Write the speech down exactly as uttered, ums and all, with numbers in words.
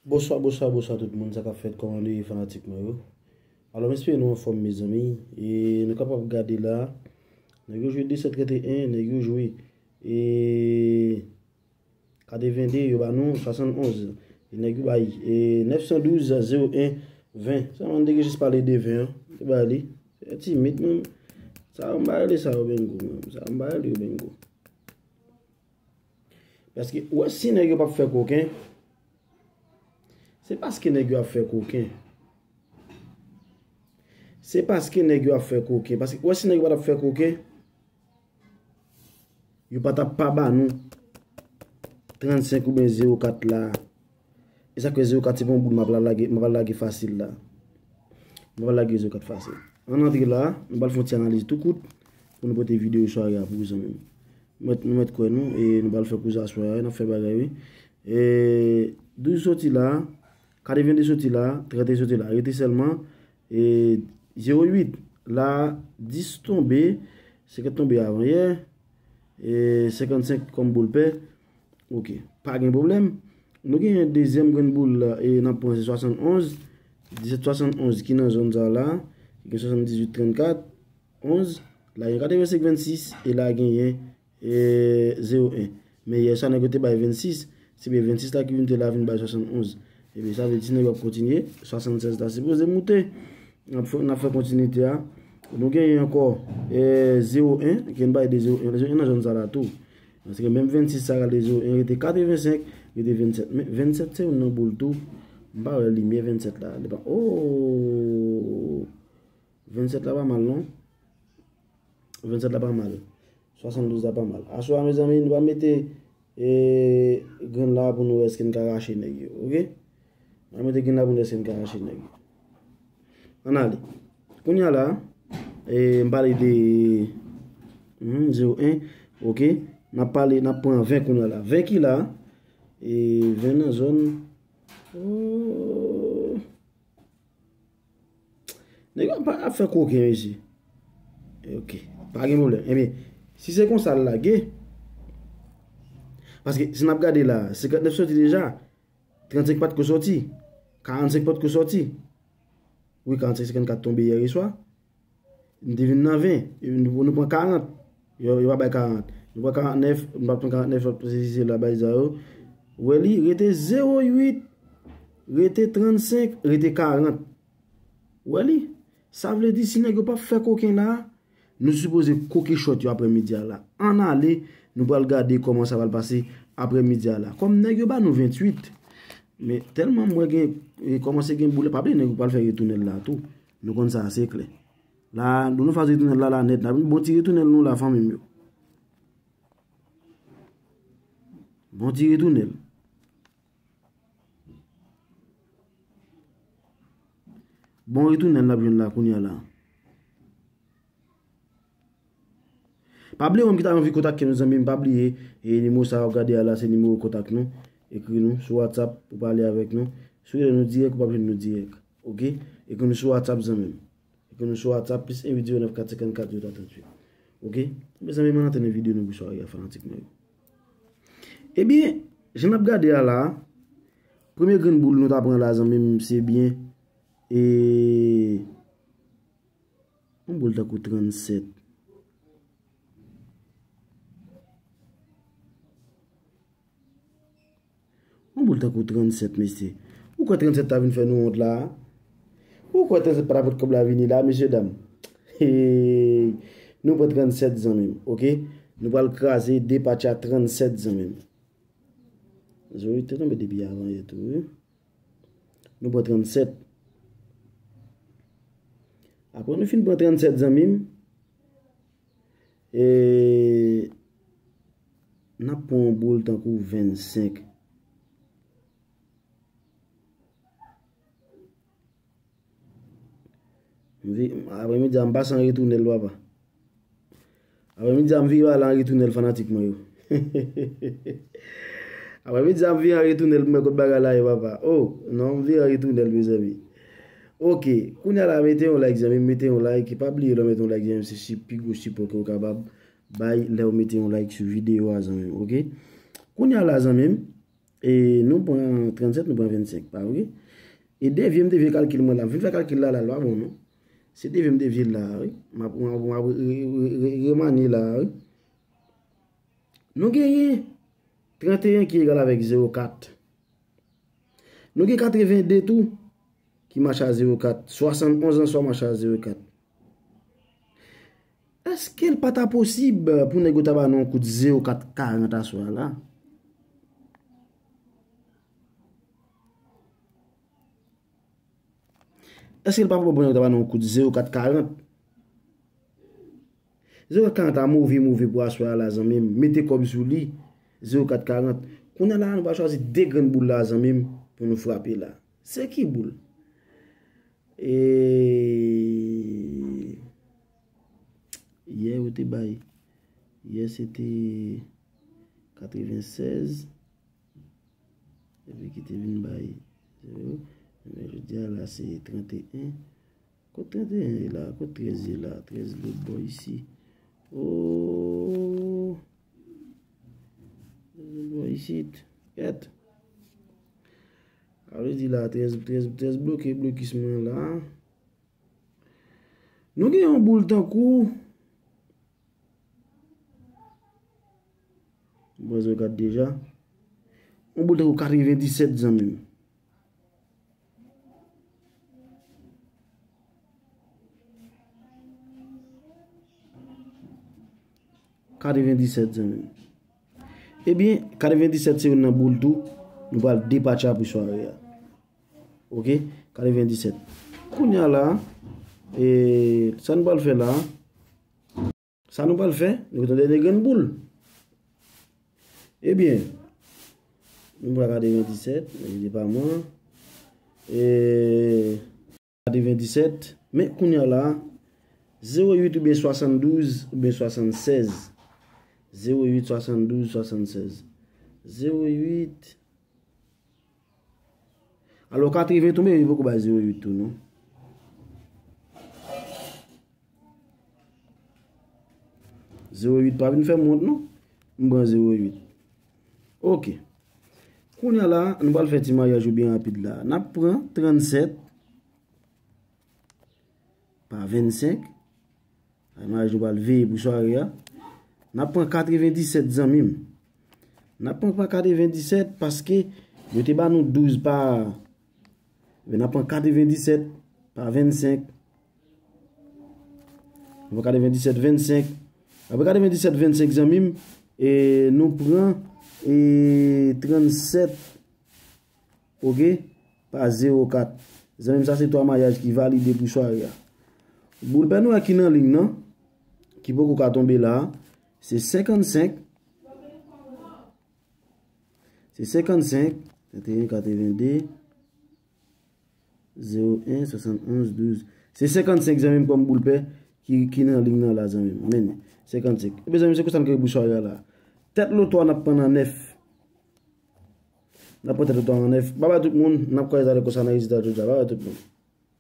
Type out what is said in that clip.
Bonswa, bonswa, bonswa tout moun, sa k ap fèt, kòman nou ye fanatik mwen yo? Alò, m espere nou anfòm, mezanmi. E nou kapab gade la, nèg yo jwe de sèt trannteyen, nèg yo jwe, e, katrevende, yo ba nou swasannonz. E nèg yo bay, e, nèf san douz, zewo en, ven. Sa mwen te gen jis pale de ven an. Te bay li. Se timid, mwen. Sa m ba li sa yo bengo, mwen. Sa m ba li yo bengo. Paske, ou wè, si nèg yo p ap fè koken, se paske nèg yo ap fè koken. Se paske nèg yo ap fè koken. Paske, ou wè, si nèg yo pa t ap fè koken, yo pa t ap pa ba nou trannsenk oubyen zewo kat la. E sa k fè zewo kat se pa yon boul m ap lage, m ap lage fasil la. M ap lage zewo kat fasil. Ann antre la, nou pral fè yon ti analiz tou kout pou nou pote videyo sware a pou ou zanmi m. Nou mèt, nou mèt kwè nou, e nou pral fè koze aswè a, n ap fè bagay wi. E douz soti la, katrevende soti la, trannteyen soti la. Rete sèlman, e zewo uit la, dis tonbe, senkant tonbe avan yè, e senkannsenk kòm boul pè. Ok, pa gen pwoblèm. Nou gen dezyèm grenn boul la, e n ap pran se swasannonz, disèt swasannonz ki nan zòn sa la, ki gen swasanndizuit trannkat, onz, la gen katrevensenk vennsis, e la genyen, e, zewo en. Men yè sa nèg yo te bay vennsis, se byen vennsis la ki vin te la vin bay swasannonz. Ebyen, sa vle di nèg yo ap kontinye, swasannsèz la sipoze moute. N ap fè, n ap fè kontinite a. Nou genyen ankò, e, zewo en, ki vin bay de zewo en, zewo en nan zòn sa la tou. Paske menm vennsis sa rale zewo en, rete katrevensenk, rete vennsèt. Men vennsèt se youn nan boul tou. M pa wè limyè vennsèt la. Li pa, oh! Vennsèt la pa mal, non. Vennsèt la pa mal. Swasanndouz la pa mal. Aswè a, mezanmi, nou va mete, e, grenn la pou nou wè èske n ka rache nèg yo, ok? Nou va mete grenn la pou nou wè èske n ka rache nèg yo. Ann ale. Kounye a la, e, m pale de, mhm, zewo en, ok? N ap pale, n ap pran ven kounye a la. Ven ki la, e, ven nan zòn, oh, nèg yo ap, ap fè koken, mesye. Ok, pa gen pwoblèm. Ebyen, si se konsa l lage, paske si n ap gade la, senkannèf soti deja, trannsenk pa t ko soti, karannsenk pa t ko soti. Wi, karannsenk, senkannkat tonbe yè swa. Nou te vin nan ven, e nou, nou pran karant. Yo, yo pa bay karant. Nou pran karantnèf, nou pa pran karantnèf, paske si se la bay sa yo. Ou wè li, rete zewo uit, rete trannsenk, rete karant. Ou wè li? Sa vle di, si nèg yo p ap fè koken la, nou sipoze koke chòt yo aprè midi a la. Ann ale, nou pral gade kòman sa pral pase aprè midi a la. Kòm nèg yo ba nou venntuit, men tèlman m wè gen, e, kòmanse gen boul, pa bliye nèg yo pral fè retounèl la tou. Nou konn sa, se klè. La, nou, nou faz retounèl la, la nèt. N ap bon ti retounèl nou la, fanmi m yo. Bon ti retounèl. Bon retounèl n ap jwenn la kounye a la. Pa bliye, ou menm ki ta anvi kontakte nou, zanmi m, pa bliye, e, nimewo sa w ap gade a la, se nimewo kontak nou. Ekri nou sou WhatsApp pou pale avèk nou. Si w rele nou dirèk, ou p ap jwenn nou dirèk. Ok? Ekri nou sou WhatsApp, zanmi m. Ekri nou sou WhatsApp, plis en uit zewo nèf kat senkannkat uit a tranntuit. Ok? Mezanmi, m ann antre nan videyo nou pou sware a, fanatik mwen yo. Ebyen, jan n ap gade a la, premye grenn boul nou ta pran la, zanmi m, se byen, e, yon boul tankou trannsèt. Yon boul tankou trannsèt, mesye. Ou kwè trannsèt ta vin fè nou wont la a? Ou kwè trannsèt pa t ap pot kòb la vini la, mesye dam? Hey, nou pran trannsèt, zanmi m, ok? Nou pral kraze de patya trannsèt, zanmi m. Zori te tonbe depi avan yè tou, wi. Nou pran trannsèt. Apre nou fin pran trannsèt, zanmi m, e, n ap pran yon boul tankou vennsenk. M vi-, aprè midi a, m pase an retounèl, papa. Aprè midi a, m vire ale an retounèl, fanatik mwen yo. Aprè midi a, m vire an retounèl pou m wè kot bagay la ye, papa. Oh, non, m vire an retounèl, mezanmi. Ok, kounye a la, mete yon like, zanmi m, mete yon like. Pa bliye lè w mete yon like, zanmi m, se si-, pi gwo sipò ke w kapab bay lè w mete yon like sou videyo a, zanmi m, ok? Kounye a la, zanmi m, E nou pran trannsèt, nou pran vennsenk, pa vre? E devye m devye kalkil mwen la. M fin fè kalkil la, la, lwa bon, non? Se devye m devye la, wi. M ap, m ap, m ap re- re- re- remanye la, wi. Nou genyen tranteyen ki egal avèk zewo kat. Nou gen katrevende tou ki mache a zewo kat. Swasannonz answa mache a zewo kat. Èske l pa ta posib pou nèg yo ta ba nou yon kout zewo kat karant aswè a la? Èske l pa pwoblèm ta ba nou yon kout zewo kat karant? Zewo kat karant la move, move pou aswè a la, zanmi m. Mete kòb sou li. Zewo kat karant. Kounye a la, nou pral chwazi de grenn boul la, zanmi m, pou nou frape la. Se ki boul? E yè yo te bay. Yè se te katrevensèz. Epi ki te vin bay zewo. Men jodi a la se trannteyen. Kot trannteyen ye la? Kot trèz ye la? Trèz lòt bò isi. Oh! Trèz lòt bò isit. Kèt. Sa vle di la, trèz, trèz, trèz bloke, blokis mwen la. Nou gen yon boul tankou. Bon, zewo kat deja. Yon boul tankou katrevendisèt, zanmi m. Katrevendisèt, zanmi m. Ebyen, katrevendisèt se youn nan boul tou. Nou pral depatcha pou sware a. Oke? Katrevendisèt. Kounye a la, e, sa nou pral fè la, sa nou pral fè, nou gen yon dènye grenn boul. Ebyen, nou pran katrevendisèt, men li pa mwen. E, katrevendisèt, men kounye a la, zewo uit oubyen swasanndouz oubyen swasannsèz. Zewo uit, swasanndouz, swasannsèz. Zewo uit. Alò, katreven tonbe, li poko bay zewo uit tou, non. Zewo uit pa vin fè m wont, non. M pran zewo uit. Oke. Kounye a la, nou pral fè ti maryaj yo byen rapid la. N ap pran trannsèt pa vennsenk. Ay, maryaj nou pral veye pou sware a. N ap pran katrevendisèt, zanmi m. N ap pran pa katrevendisèt paske yo te ba nou douz pa. Men n ap pran katrevendisèt pa vennsenk. Nou pran katrevendisèt vennsenk. Apre katrevendisèt vennsenk, zanmi m, e nou pran, e, trannsèt, oke, pa zewo kat. Zanmi m, sa se twa maryaj ki valide pou sware a. Boul pè nou wè ki nan liy nan, ki poko ka tonbe la, se senkannsenk. Se senkannsenk, trannteyen, katrevende, zewo en, swasannonz, douz. Se senkannsenk, zanmi m, kòm boul pè ki, ki nan liy nan la, zanmi m. Men, senkannsenk. Ebyen, zanmi m, se konsa n kanpe pou sware a la. Tèt loto a n ap pran nan nèf. N ap pran tèt loto a nan nèf. Babay tout moun, n ap kwaze talè konsa nan rezital jodi a. Babay tout moun.